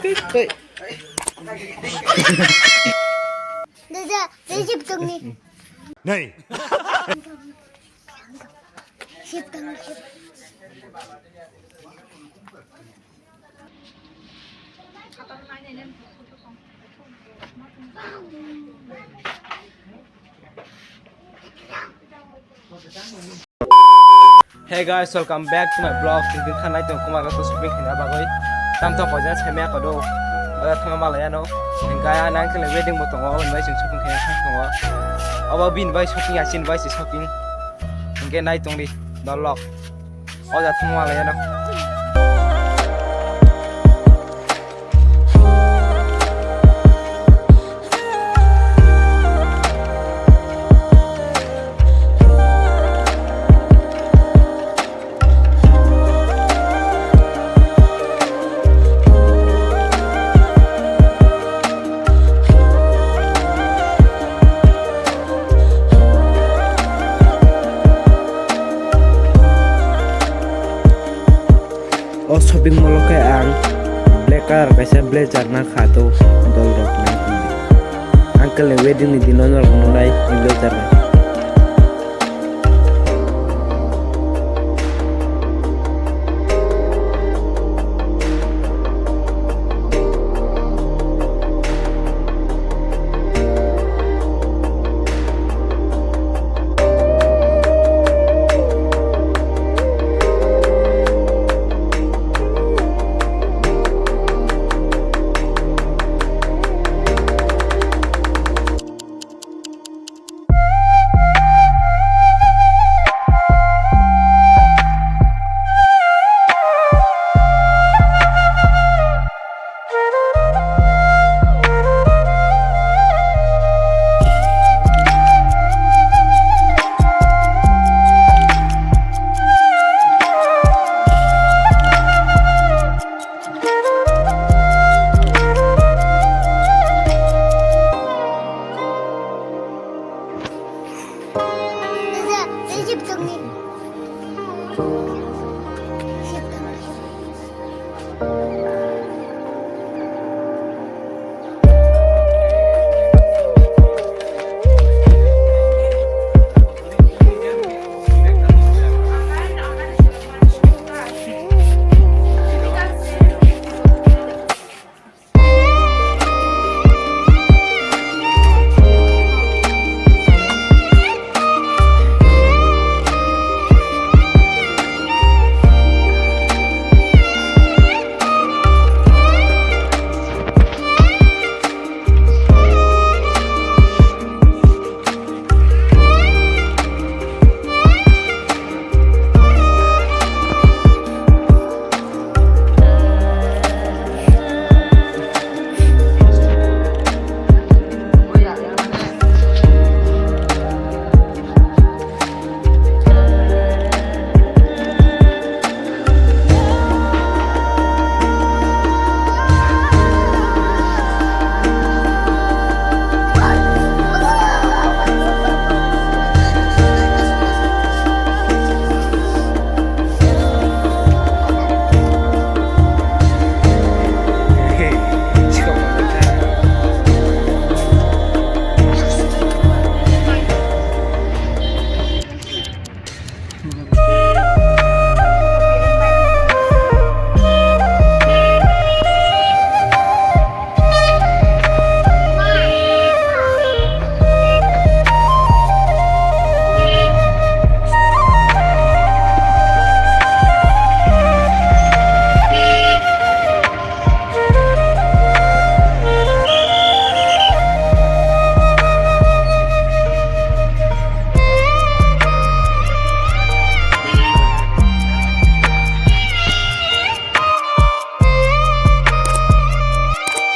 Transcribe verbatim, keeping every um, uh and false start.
Hey. Dada, dada, sip tongni. Nei. Sip tongni, sip. Hey guys, welcome back to my vlog. Tini kha nai tong kuma ko shopping khina bagoi. Tam to ko ja semya ko do. Ba thama mala ya no. Ga ya nang kele wedding bo tongo, bai sing shopping khina thang tongo. Obo bin bai shopping ya, sin bai si shopping. Hingke nai tongdi, dolok. O ja thwngma lai ano. O shopping mall o khe ang black colour kaisa blazer nakha, to dol rok nai tongdi. Uncle ni wedding ni dino norok nunai blazer rok.